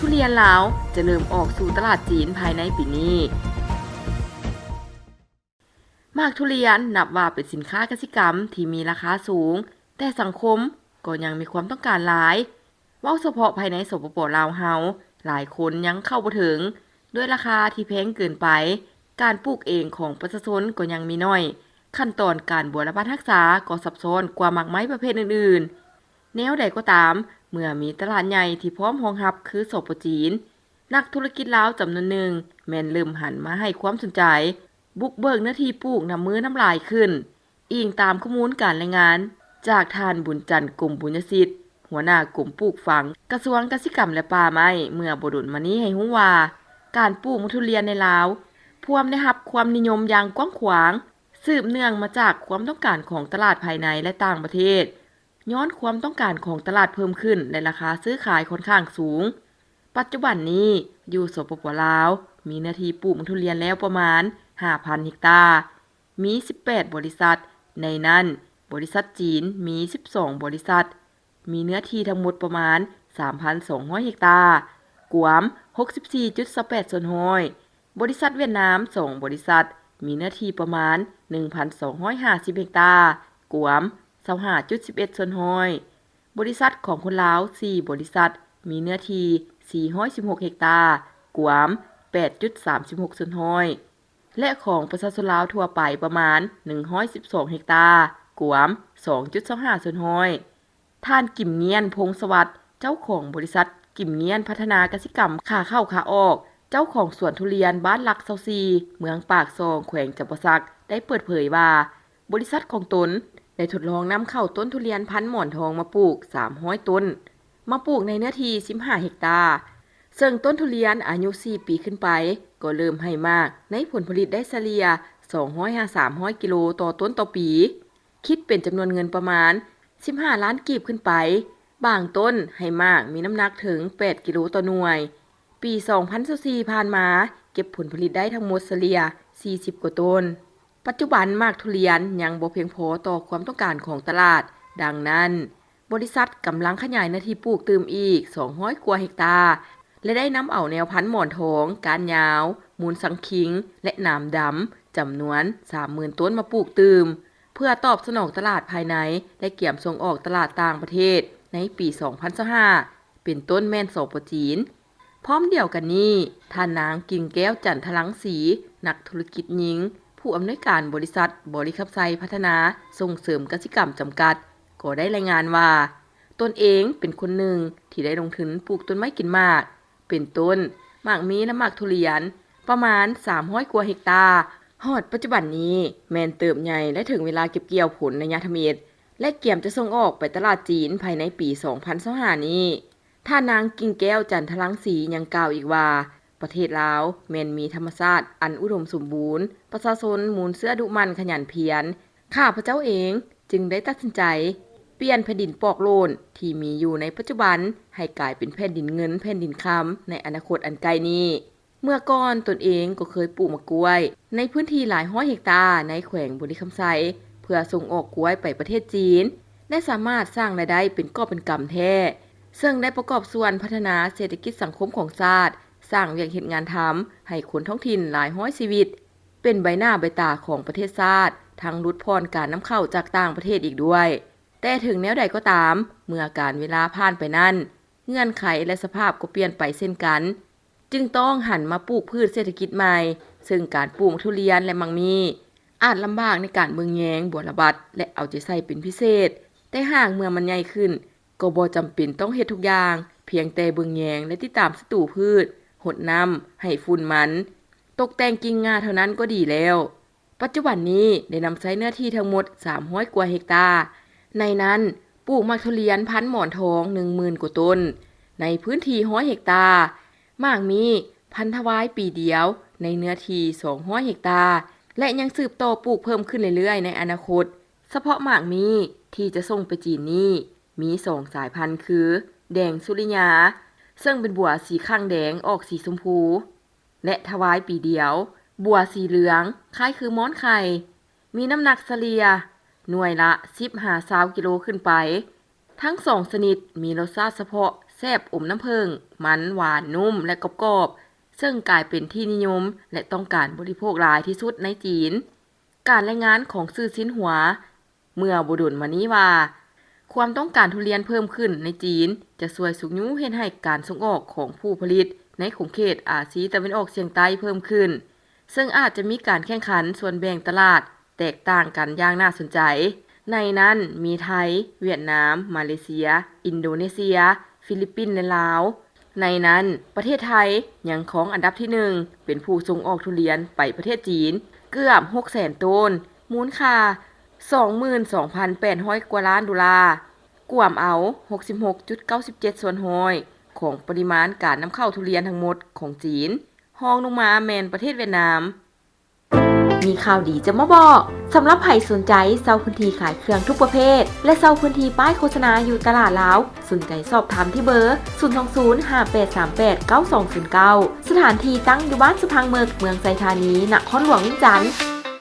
ທຸລຽນລາວຈະເລີ່ມອອກສູ່ຕະຫຼາດຈີນພາຍໃນປີນີ້. ໝາກທຸລຽນນັບວ່າເປັນສິນຄ້າກະສິກຳທີ່ມີລາຄາສູງ, ແຕ່ສັງຄົມກໍຍັງມີຄວາມຕ້ອງການຫຼາຍ. ເວົ້າສະເພາະພາຍໃນ ສປປ ລາວເຮົາ, ຫຼາຍຄົນຍັງເຂົ້າບໍ່ເຖິງ ດ້ວຍລາຄາທີ່ແພງເກີນໄປ. ການປູກເອງຂອງປະຊາຊົນກໍຍັງມີໜ້ອຍ, ຂັ້ນຕອນການບົວລະບັດຮັກສາກໍຊັບຊ້ອນກວ່າໝາກໄມ້ປະເພດອື່ນໆ. ແນວໃດກໍຕາມ, ເມື່ອມີຕະຫຼາດໃຫຍ່ທີ່ພ້ອມຮອງຮັບຄື ສປ ຈີນ, ນັກທຸລະກິດລາວຈຳນວນໜຶ່ງແມ່ນເລີ່ມຫັນມາໃຫ້ຄວາມສົນໃຈ ບຸກເບີກເນື້ອທີ່ປູກນຳມື້ນຳຫຼາຍຂຶ້ນ, ອີງຕາມຂໍ້ມູນການລາຍງານຈາກທ່ານ ບຸນຈັນ ກົມບຸນຍະສິດ, ຫົວໜ້າກົມປູກຝັງ ກະຊວງກະສິກຳ ແລະ ປ່າໄມ້ ເມື່ອບໍ່ດົນມານີ້ໃຫ້ຮູ້ວ່າ, ການປູກໝາກທຸລຽນໃນລາວພວມໄດ້ຮັບຄວາມນິຍົມຢ່າງກວ້າງຂວາງ, ສືບເນື່ອງມາຈາກຄວາມຕ້ອງການຂອງຕະຫຼາດພາຍໃນ ແລະ ຕ່າງປະເທດ, ຍ້ອນຄວາມຕ້ອງການຂອງຕະຫຼາດເພີ່ມຂຶ້ນ ແລະ ລາຄາຊື້ຂາຍຂ້ອນຂ້າງສູງ. ປັດຈຸບັນນີ້, ຢູ່ ສປປ ລາວ ມີເນື້ອທີ່ປູກໝາກທຸລຽນແລ້ວປະມານ ຫ້າພັນ ເຮັກຕາ, ມີ ສິບແປດ ບໍລິສັດ, ໃນນັ້ນ ບໍລິສັດຈີນມີ ສິບສອງ ບໍລິສັດ, ມີເນື້ອທີ່ທັງໝົດປະມານ ສາມພັນສອງຮ້ອຍ ເຮັກຕາ, ກວມ ຫົກສິບສີ່ຈຸດຊາວແປດສ່ວນຮ້ອຍ. ບໍລິສັດຫວຽດນາມ ສອງ ບໍລິສັດ, ມີເນື້ອທີ່ປະມານ ໜຶ່ງພັນສອງຮ້ອຍຫ້າສິບ ເຮັກຕາ, ກວມ ຊາວຫ້າຈຸດສິບເອັດສ່ວນຮ້ອຍ. ບໍລິສັດຂອງຄົນລາວ ສີ່ ບໍລິສັດ, ມີເນື້ອທີ່ ສີ່ຮ້ອຍສິບຫົກ ເຮັກຕາ, ກວມ ແປດຈຸດສາມສິບຫົກສ່ວນຮ້ອຍ ແລະ ຂອງປະຊາຊົນລາວທົ່ວໄປປະມານ ໜຶ່ງຮ້ອຍສິບສອງ ເຮັກຕາ, ກວມ ສອງຈຸດຊາວຫ້າສ່ວນຮ້ອຍ. ທ່ານ ກິມງຽນ ພົງສະຫວັດ, ເຈົ້າຂອງບໍລິສັດ ກິມງຽນ ພັດທະນາກະສິກຳ ຂາເຂົ້າຂາອອກ, ເຈົ້າຂອງສວນທຸລຽນບ້ານຫຼັກຊາວສີ່ ເມືອງປາກຊ່ອງ ແຂວງຈຳປາສັກ ໄດ້ເປີດເຜີຍວ່າ, ບໍລິສັດຂອງຕົນໄດ້ທົດລອງນຳເຂົ້າຕົ້ນທຸລຽນພັນໝອນທອງມາປູກ ສາມຮ້ອຍຕົ້ນ, ມາປູກໃນເນື້ອທີ່ ສິບຫ້າ ເຮັກຕາ, ເຊິ່ງຕົ້ນທຸລຽນອາຍຸ ສີ່ປີຂຶ້ນໄປ ກໍເລີ່ມໃຫ້ໝາກໃນຜົນຜະລິດໄດ້ສະເລ່ຍ ສອງຮ້ອຍຫາສາມຮ້ອຍກິໂລຕໍ່ຕົ້ນຕໍ່ປີ. ຄິດເປັນຈຳນວນເງິນປະມານ ສິບຫ້າລ້ານກີບຂຶ້ນໄປ, ບາງຕົ້ນໃຫ້ໝາກມີນ້ຳໜັກເຖິງ ແປດກິໂລຕໍ່ໜ່ວຍ. ປີ ສອງພັນຊາວສີ່ ຜ່ານມາ ເກັບຜົນຜະລິດໄດ້ທັງໝົດສະເລ່ຍ ສີ່ສິບກວ່າຕົ້ນ. ປັດຈຸບັນໝາກທຸລຽນຍັງບໍ່ພຽງພໍຕໍ່ຄວາມຕ້ອງການຂອງຕະຫຼາດ, ດັ່ງນັ້ນ ບໍລິສັດກຳລັງຂະຫຍາຍເນື້ອທີ່ປູກຕື່ມອີກ ສອງຮ້ອຍກວ່າເຮັກຕາ ແລະ ໄດ້ນຳເອົາແນວພັນໝອນທອງ, ກ້ານຍາວ, ມູນສັງຄິງ ແລະ ໜາມດຳ ຈຳນວນ ສາມໝື່ນຕົ້ນມາປູກຕື່ມ ເພື່ອຕອບສະໜອງຕະຫຼາດພາຍໃນ ແລະ ກຽມສົ່ງອອກຕະຫຼາດຕ່າງປະເທດໃນປີ ສອງພັນຊາວຫ້າ ເປັນຕົ້ນແມ່ນ ສປ ຈີນ. ພ້ອມດຽວກັນນີ້, ທ່ານນາງ ກິ່ງແກ້ວ ຈັນທະລັງສີ, ນັກທຸລະກິດຍິງ, ຜູ້ອຳນວຍການບໍລິສັດບໍລິຄຳໄຊພັດທະນາສົ່ງເສີມກະສິກຳຈຳກັດ ກໍໄດ້ລາຍງານວ່າ, ຕົນເອງເປັນຄົນໜຶ່ງທີ່ໄດ້ລົງທຶນປູກຕົ້ນໄມ້ກິນໝາກ ເປັນຕົ້ນ ໝາກມີ ແລະ ໝາກທຸລຽນ ປະມານ ສາມຮ້ອຍກວ່າເຮັກຕາ. ຮອດປັດຈຸບັນນີ້ແມ່ນເຕີບໃຫຍ່ ແລະ ເຖິງເວລາເກັບກ່ຽວຜົນໄລຍະທຳອິດ ແລະ ກຽມຈະສົ່ງອອກໄປຕະຫຼາດຈີນພາຍໃນປີ ສອງພັນຊາວຫ້ານີ້. ທ່ານນາງ ກິ່ງແກ້ວ ຈັນທະລັງສີ ຍັງກ່າວອີກວ່າ, ປະເທດລາວແມ່ນມີທຳມະຊາດອັນອຸດົມສົມບູນ, ປະຊາຊົນມູນເຊື້ອດຸໝັ່ນຂະຫຍັນພຽນ. ຂ້າພະເຈົ້າເອງຈຶ່ງໄດ້ຕັດສິນໃຈປ່ຽນແຜ່ນດິນປອກໂຫຼນທີ່ມີຢູ່ໃນປັດຈຸບັນ ໃຫ້ກາຍເປັນແຜ່ນດິນເງິນແຜ່ນດິນຄຳໃນອະນາຄົດອັນໃກ້ນີ້. ເມື່ອກ່ອນຕົນເອງກໍເຄີຍປູກໝາກກ້ວຍໃນພື້ນທີ່ຫຼາຍຮ້ອຍເຮັກຕາໃນແຂວງບໍລິຄຳໄຊ ເພື່ອສົ່ງອອກກ້ວຍໄປປະເທດຈີນ ແລະ ສາມາດສ້າງລາຍໄດ້ເປັນກອບເປັນກຳແທ້, ເຊິ່ງໄດ້ປະກອບສ່ວນພັດທະນາເສດຖະກິດສັງຄົມຂອງຊາດ, ສ້າງວຽກເຮັດງານທຳໃຫ້ຄົນທ້ອງຖິ່ນຫຼາຍຮ້ອຍຊີວິດ, ເປັນໃບໜ້າໃບຕາຂອງປະເທດຊາດ, ທັງຫຼຸດຜ່ອນການນຳເຂົ້າຈາກຕ່າງປະເທດອີກດ້ວຍ. ແຕ່ເຖິງແນວໃດກໍຕາມ, ເມື່ອການເວລາຜ່ານໄປນັ້ນ, ເງື່ອນໄຂ ແລະ ສະພາບກໍປ່ຽນໄປເຊັ່ນກັນ. ຈຶ່ງຕ້ອງຫັນມາປູກພືດເສດຖະກິດໃໝ່, ເຊິ່ງການປູກໝາກທຸລຽນ ແລະ ໝາກມີ້ ອາດລຳບາກໃນການເບິ່ງແຍງ, ບົວລະບັດ ແລະ ເອົາໃຈໃສ່ເປັນພິເສດ. ແຕ່ຫາກເມື່ອມັນໃຫຍ່ຂຶ້ນ, ກໍບໍ່ຈຳເປັນຕ້ອງເຮັດທຸກຢ່າງ, ພຽງແຕ່ເບິ່ງແຍງ ແລະ ຕິດຕາມສັດຕູພືດ, ຫົດນ້ຳ, ໃຫ້ຝຸ່ນມັນ, ຕົກແຕ່ງກິ່ງງ່າເທົ່ານັ້ນກໍດີແລ້ວ. ປັດຈຸບັນນີ້ໄດ້ນຳໃຊ້ເນື້ອທີ່ທັງໝົດ ສາມຮ້ອຍກວ່າເຮັກຕາ, ໃນນັ້ນ ປູກໝາກທຸລຽນພັນໝອນທອງ ໜຶ່ງໝື່ນກວ່າຕົ້ນ ໃນພື້ນທີ່ ຮ້ອຍເຮັກຕາ, ໝາກມີ້ ພັນທະວາຍປີດຽວ ໃນເນື້ອທີ່ ສອງຮ້ອຍເຮັກຕາ ແລະ ຍັງສືບຕໍ່ປູກເພີ່ມຂຶ້ນເລື້ອຍໆໃນອະນາຄົດ. ສະເພາະໝາກມີ້ທີ່ຈະສົ່ງໄປຈີນນີ້ ມີສອງສາຍພັນຄື ແດງສຸລິຍາ ເຊິ່ງເປັນບົວສີຂ້າງແດງອອກສີຊົມພູ ແລະ ທະວາຍປີດຽວ, ບົວສີເຫຼືອງ ຄ້າຍຄືມ້ອນໄຂ່, ມີນ້ຳໜັກສະເລ່ຍໜ່ວຍລະ ສິບຫາຊາວກິໂລຂຶ້ນໄປ. ທັງສອງຊະນິດມີລົດຊາດສະເພາະ, ແຊບອົມນ້ຳເຜິ້ງ, ມັນ, ຫວານ, ນຸ້ມ ແລະ ກອບໆ, ເຊິ່ງກາຍເປັນທີ່ນິຍົມ ແລະ ຕ້ອງການບໍລິໂພກຫຼາຍທີ່ສຸດໃນຈີນ. ການລາຍງານຂອງສື່ຊິນຫົວເມື່ອບໍ່ດົນມານີ້ວ່າ ຄວາມຕ້ອງການທຸລຽນເພີ່ມຂຶ້ນໃນຈີນ ຈະຊ່ວຍຊຸກຍູ້ເຮັດໃຫ້ການສົ່ງອອກຂອງຜູ້ຜະລິດໃນຂົງເຂດອາຊີຕາເວັນອອກສຽງໃຕ້ເພີ່ມຂຶ້ນ, ເຊິ່ງອາດຈະມີການແຂ່ງຂັນສ່ວນແບ່ງຕະຫຼາດແຕກຕ່າງກັນຢ່າງໜ້າສົນໃຈ. ໃນນັ້ນມີໄທ, ຫວຽດນາມ, ມາເລເຊຍ, ອິນໂດເນເຊຍ, ຟີລິບປິນ ແລະ ລາວ. ໃນນັ້ນ, ປະເທດໄທຍັງຄອງອັນດັບທີໜຶ່ງ ເປັນຜູ້ສົ່ງອອກທຸລຽນໄປປະເທດຈີນເກືອບຫົກແສນໂຕນ, ມູນຄ່າສອງໝື່ນສອງພັນແປດຮ້ອຍກວ່າລ້ານໂດລາ, ກວມເອົາຫົກສິບຫົກຈຸດເກົ້າສິບເຈັດສ່ວນຮ້ອຍຂອງປະລິມານການນຳເຂົ້າທຸລຽນທັງໝົດຂອງຈີນ, ຮອງລົງມາແມ່ນປະເທດຫວຽດນາມ. ມີຂ່າວດີຈະມາບອກ, ສຳລັບໃຜສົນໃຈເຊົ່າພື້ນທີ່ຂາຍເຄື່ອງທຸກປະເພດ ແລະ ເຊົ່າພື້ນທີ່ປ້າຍໂຄສະນາຢູ່ຕະຫຼາດລາວ, ສົນໃຈສອບຖາມທີ່ເບີ ສູນສອງສູນ ຫ້າແປດສາມແປດ ເກົ້າສອງສູນເກົ້າ. ສະຖານທີ່ຕັ້ງຢູ່ບ້ານສະພັງເມິກ, ເມືອງໄຊທານີ, ນະຄອນຫຼວງວຽງຈັນ.